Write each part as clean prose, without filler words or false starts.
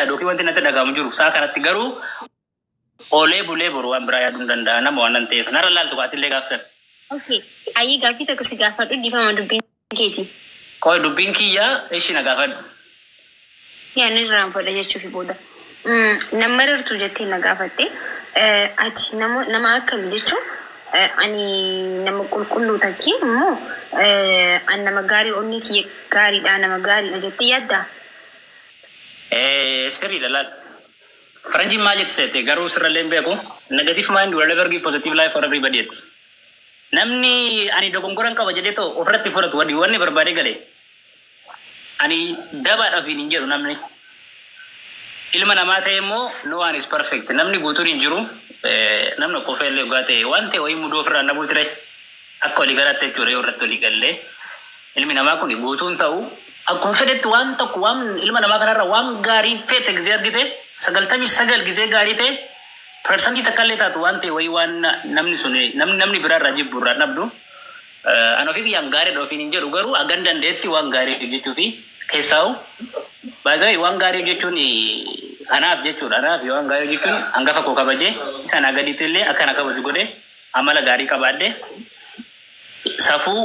Yaadu yookiin wanti natti dhaga'amu jiru saa kanatti garuu oolee bulee boru waan biraa yaaduu hin danda'a nama waan nan ta'eef. Narra laaltu kaatillee gaafsan. Okay. Ayyee, gaaffii tokko si gaafadhu, dhiifama, dubbiin keeti. Qoy, dubbiin kiyyaa ishi na gaafadhu. Yaa inni irraan fadha jechuufi booda. Nama marartuu jettee na gaafatte. Ati nama akkami jechuun, ani nama qulqulluu takki immoo ani nama gaarii, onnee kiyya gaariidha, nama gaariidha jettee yaaddaa? Sirriidha, laal. Faranjiin maal jetti seete? Garuu sirrallee hin beeku. "Negative mind will never give positive life for everybody" jetti. Namni ani dogongoran qaba jedhee too ofirratti fudhatu wanni barbaade gale. Ani dabaadha ofiin hin jedhu namni. Ilma namaa ta'e immoo no one is perfect. Namni guutuun hin jiru. Namni qofa illee dhugaa ta'e waan ta'e wayii muduu ofirraa dhabuu ture. Akka walii galaatti jechuudha yoo irratti walii gallee. Ilmi namaa kun guutuun ta'u akkuma fedhetti waan tokko waan ilma namaa kanarra waan gaarii feete gizee argite, 99 gizee gaarii ta'e, 1% takka illee taatu waan ta'e wayii waan namni sun namni biraa irraa jibbu irraa dhabdu. Ani ofii kiyyaan gaariidha ofiin hin jedhu, garuu hagan dandeetti waan gaarii hojjechuu fi keessaa'u baay'ee waan gaarii hojjechuun anaaf jechuudha. Anaaf waan gaarii hojjechuun hangafa koo kabajee sana gaditti illee akka na kabaju godhee amala gaarii qabaadhe, safuu,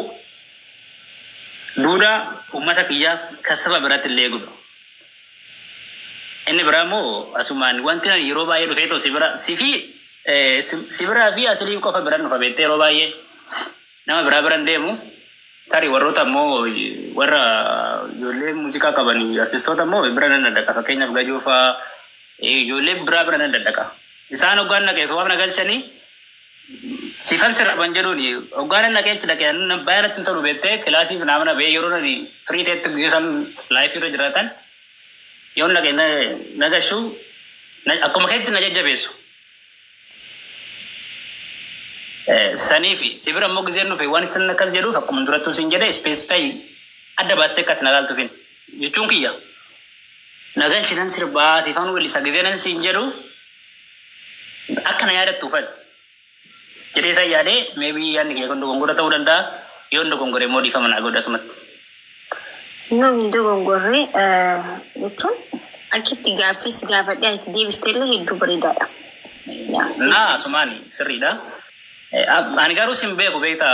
duudhaa uummata kiyyaa kan saba biratti illee eegudha. Inni biraa immoo asumaan wanti ani yeroo baay'ee dhufee too si bira si fi si biraa fi asilii qofa biran dhufa beektee, yeroo baay'ee nama biraa biran deemu. Tarii warroota immoo warra ijoollee muuziqaa qaban, artistoota immoo bira nan daddaqa. Fakkeenyaaf Gajoo fa'aa, ijoollee biraa bira nan daddaqa. Isaan hoggaan naqeef waan na galchanii sifan sirban jedhuun hoggaan nan naqee achi dhaqee baay'ee natti hin tolu beektee. Kilaasiif naamna ba'ee yeroo nani firii ta'etti guyyaa isaan live irra jiraatan yoon dhaqe na gashuu akkuma keetti na jajjabeessu. Saniifi si bira immoo gizeen dhufe waan itti akkas jedhuuf akkuma durattuu siin jedhe specify adda baastee akka ati na laaltuufin jechuun kiyya. Na galchi, nan sirbaa, sifan weellisa gizee nan siin jedhu akka na yaadattuufan jedhee san yaadee. Maybe yaadni kiyya kun dogongora ta'uu danda'a. Yoon dogongore immoo dhiifama naa godhi asumatti. No, hin dogongorre jechuun akkitti gaaffii si gaafadhee ati deebiste illee hedduu bareedaadha. Naa asumaani sirriidha. Ani garuu sin beeku beektaa,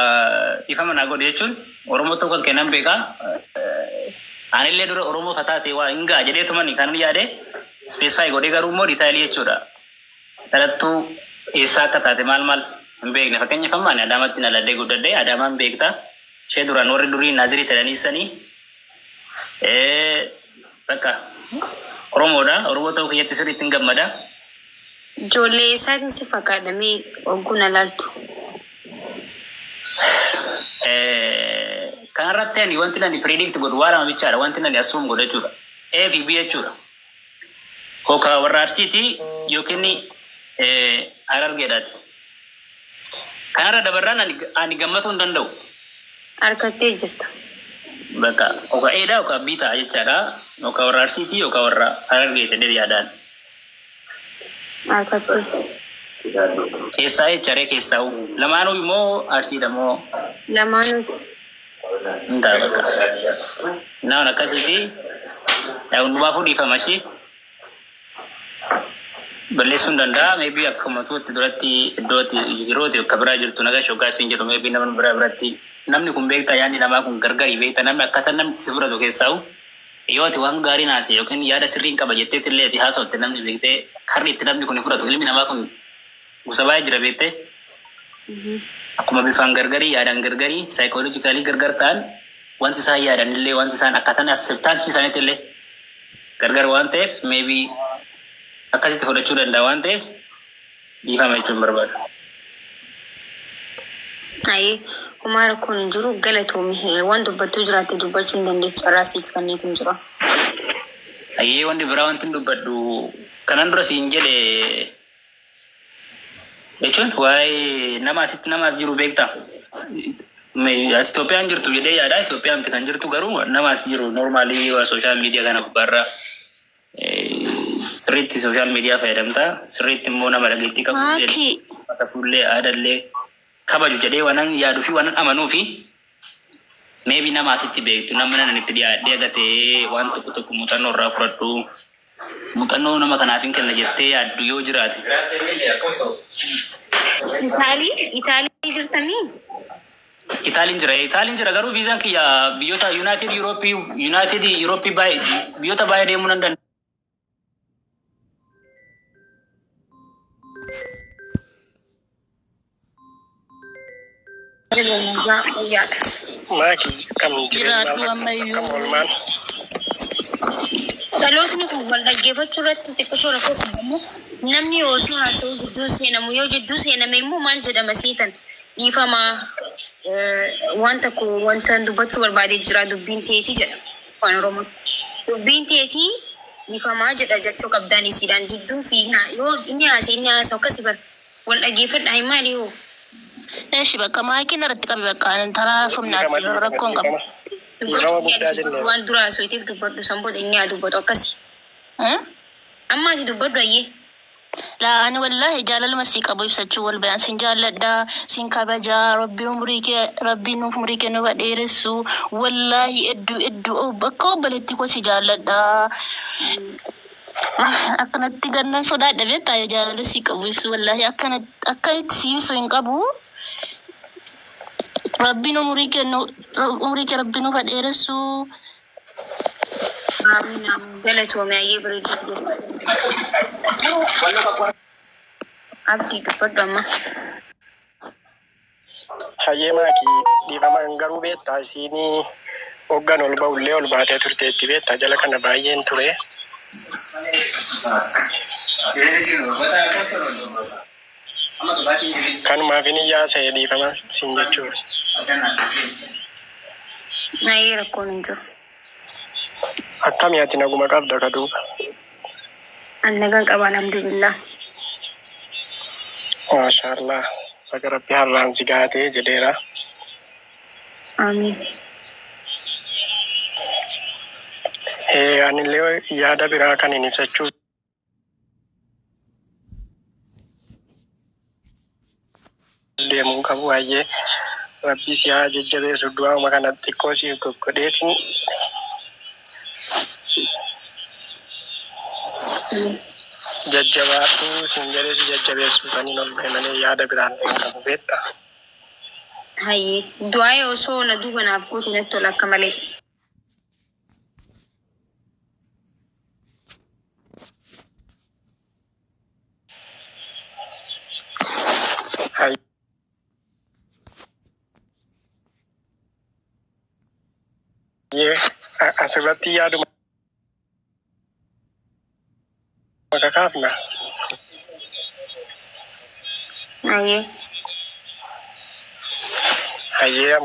dhiifama naa godhi jechuun Oromoo ta'uu kan kennan beekaa. Anillee dura Oromoo fataate waa hin ga'a jedhee tumani kan yaade specify godhee, garuu immoo detail jechuudha. Dhalattuu eessaa akka taate maal maal hin beekne. Fakkeenyaaf amma ani Adaamaatti dhaladhee guddadhee, Adaamaan beektaa. Ishee duraan warri durii Naazirii ta'anii sanii bakka Oromoodha. Oromoo ta'uu kiyyatti sirriitti hin gammada. Ijoollee eessaatiin si fakkaadha mee ogguu na laaltu? Kanarratti ani wanti nani predict godhu waa lama bichaadha. Wanti nani assume godhu jechuudha. A fi B jechuudha. Yookaan warra Arsiiti yookiin Harargeedhaati. Kanarra dabarraan ani gammatuu hin danda'u. Harkattee jirta. Bakka yookaan A dha yookaan B ta'a jechaadha. Yookaan warra Arsiiti yookaan warra Harargeeti jedhee yaadaan. Harkattee. Keessaa jecharee keessaa lamaanuu immoo Arsiidha moo? Lamaanuu. Hin ta'a bakka. Naan akkasitti hundumaafuu dhiifama ishee. Balleessuu hin danda'a. Maybe akkuma tuutti duratti iddoo ati yeroo ati bakka biraa jirtu nagaa shoggaa siin jedhu, maybe nama biraa biratti namni kun beektaa, yaadni namaa kun gargari beektaa, namni akkaataa namni si fudhatu keessaa'u yoo ati waan gaarii naase yookiin yaada sirriin qaba jetteetti illee ati haasofte, namni beektee karri itti namni kun fudhatu, ilmi namaa kun gosa baay'ee jira beektee, akkuma bifaan gargarii, yaadaan gargarii, psychologically gargar ta'an, wanti isaan yaadan illee, wanti isaan akkaataan acceptance isaaniitti illee gargar waan ta'eef, maybe akkasitti fudhachuu danda'a waan ta'eef dhiifama jechuun barbaada. Ayee, homaa rakkoon hin jiru, galatoomi. Waan dubbattuu jiraatte dubbachuu hin dandeessu, carraa siif kenneetu jira. Ayyee, wanti biraa wanti hin dubbadhu kanan dura siin jedhe jechuun waa'ee nama asitti nama as jiru beektaa. Ati Itoophiyaan jirtu jedhee yaada. Itoophiyaan miti kan jirtu, garuu nama as jiru normally social media kana gubbaarraa sirriitti social media fayyadamta. Sirriitti immoo nama dhageettii qabu Maakii. Safuullee aadallee kabaju jedhee waanan yaaduu fi waanan amanuu fi maybe nama asitti beektu, nama nan itti dhiyaadhee agatee waan tokko tokko muuxannoo irraa fudhadhu. Muuxannoo nama kanaaf hin kenna jettee yaaddu yoo jiraate. Itaalii jirtanii? Itaaliin jira. Itaaliin jira garuu viizaan kiyya biyyoota United Europe, United Europe baay'ee, biyyoota baay'ee deemuu nan danda'a. Guyyaadha. Maaki kam Jiraadhu jireenyaaf ammayyuu. akkam oolmaan? Dhalootni kun wal dhaggeeffachuu irratti xiqqishoo rakkoo qabu. Namni osoo haasa'u jidduu seenamu, yoo jidduu seename immoo maal jedhama seetan? Dhiifamaa, waan tokko wanta dubbachuu barbaadee jira, dubbiin teetii jedhama afaan Oromootti. Dubbiin teetii dhiifamaa jedha jechuu qabdaan isiidhaan jidduu fiignaa yoo inni haasa'e, inni haasa'u akkasi bar wal dhaggeeffadhaa hin maali yoo. Eeshi, bakka maakiin irratti qabe, bakka taraa somnaati, rakkoon qabu. Dhiifama guddaa jenne. Waan dura haasa'eetiif dubbadhu, san booda inni haa dubbatu akkasi. Eh? Amma ati dubbadhu, ayyee. Laa, ani wallaahi jaalaluma sii qabu ibsachuu wal bayan, sin jaalladha, sin kabajaa. Rabbi umurii kee, rabbi nuuf umurii kee nuuf dheeressu. Wallaahi hedduu hedduu bakka obboleetti koo si jaalladha. Akkanatti gannan sodaadha beektaa, jaalala sii qabu ibsu, wallaahi akkanatti si ibsu hin qabu. Rabbiin umurii kee nu umurii kee rabbi nuuf dheeressu. Amiin, amiin, galatoome, ayyee, bareedu. Abdii, dubbadhu amma. Hayyee maakii, dhiifaman garuu beektaa, isiinii hoggan ol ba'ullee ol baatee turteetti beektaa, jala kana baay'een ture. Kanumaaf inni yaasa'e, dhiifama siin jechuudha. Ayyee, rakkoon hin jiru. Akkami, ati naguma qabda ka duuba? An nagaan qaba, alhamdulillah. Maashaallah. Baga Rabbi har'aan si gaatee jedheera. Amiin. Anillee yaada biraa kan hin ibsachuu deemuu qabu, baay'ee Rabbi si haa jajjabeessu, du'auma kana xiqqoo siif goggodheetiin jajjabaadhu siin jedhee si jajjabeessu kan hin ol ba'e malee yaada biraan hin qabu beektaa. Hayyee, du'aa osoo na duuba naaf goote natti tola akka malee. Hayyee, asirratti yaaduma kakaafna. Hayyee. Hayyee.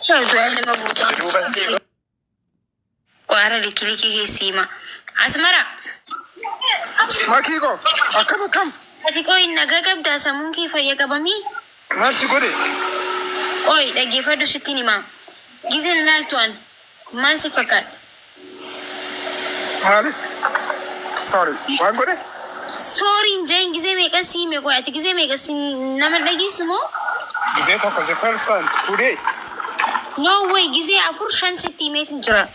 Yoo du'aa nama Si guutuu. duuban si Qaara likilikii keessi hima. Asmara. Makii koo, akkam akkam? Ati qoy, nagaa qabdaa? Sammuun kee fayya qabamii? Maal si godhe? Qoy, dhaggeeffadhu, sittiin himaa. Gizeen ilaaltu an maal si fakkaata? Maali? Sorry, waan godhe? Sorry hin jeen, gizee meeqa si hime? Qoy, ati gizee meeqa si nama dhageessu moo? Gizee tokko, the first time today. No way, gizee afur shan sitti himeetin jira.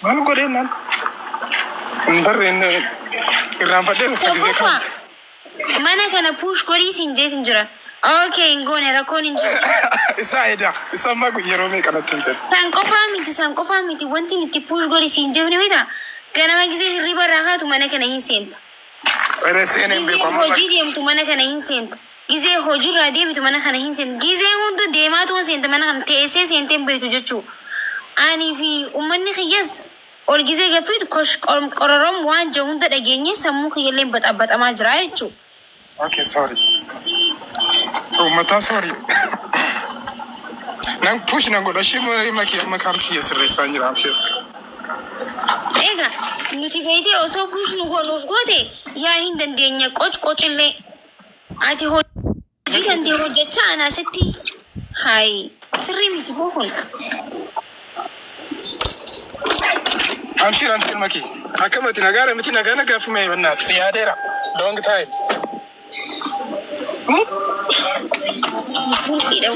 Maal godhee naan? Hin barreen irraanfadhee gizee Tokkoffaa, kana. mana kana push godhii siin jeetin jira. Okay, hin goone, rakkoon hin jiru. Isaa eda isa ammaa yeroo meeqa natti hin ta'e. San qofaa miti, san qofaa miti, wanti nuti push godhi siin jefne mita. Ganama gizee hirriba irraa kaatu mana kana hin seenta. Eree, seeneen Gizee beeku amma. hojii deemtu mana kana hin seenta. Gizee hojiirraa deebitu mana kana hin seenta. Gizee hundu deemaatu hin seenta, mana kana teessee seentee hin beektu jechuudha. Ani fi uummanni kiyyas ol gizee gaffiitu qororom waan jiru hunda dhageenye sammuu kiyyallee baxabaxamaa jira jechuudha. Okay, sorry. Uummataa, sorry. Nan push nan godha ishee makii, amma kaalkiyya sirreessaan jira amshee. Egaa nuti beeytee osoo push nu nuuf goote yaa hin dandeenya qoc qocillee. Ati hojii dandee hojjechaa ana asitti hayi, sirrii miti koo kun. Amshir antiin makii. Akkamati, nagaara miti? Nagaa, nagaa fi mee bannaati si yaadeera. Long time. Bultiidha.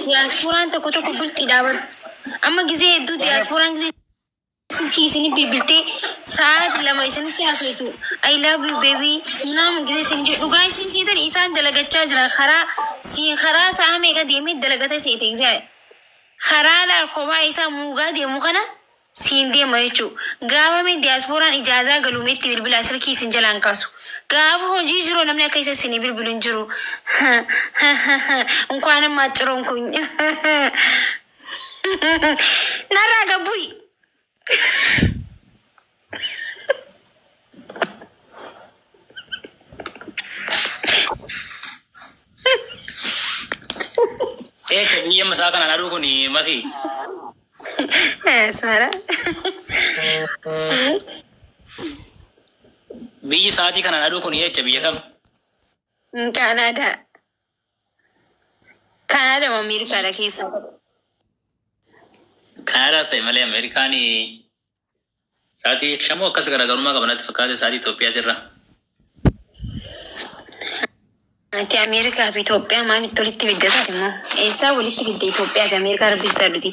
Diyaaspooraan tokko tokko bultiidha bar. Amma gizee hedduu diyaaspooraan gizee silkii isinii bilbiltee sa'aati 2 isinitti haasoftu. "I love you, baby" nama gizee isin jedhu, dhugaa isin seetan isaan dalagachaa jiran karaa siin karaa sa'a meeqa deemee dalagata seete, gizee karaa laal kophaa isaa muugaa deemu kana siin deema jechuudha. Gaafa mee diyaaspooraan ijaazaa galuumeetti bilbilaa silkii isin jalaan kaasu. Gaafa hojii jiru namni akka isa isinii bilbilu hin jiru. Inkwaan ammaa ciroon kun. Narraa gabbuyi. Eessa biyya masaa kanaan aduu kun, Maki? Asmara. Biyyi sa'aatii kanaan aduu kun eessa, biyya kam? Kaanaadaa. Kaanaadaa moo Ameerikaadha keessa? Kaanaadaa ta'e malee Ameerikaan sa'aatii shamoo akkas garaagarummaa qaba natti fakkaate sa'aatii Itoophiyaatirra. Ati Ameerikaa fi Itoophiyaa maalitti walitti fidda immoo? Eessaa walitti fidde Itoophiyaa fi Ameerikaa, rabbi jedhuti?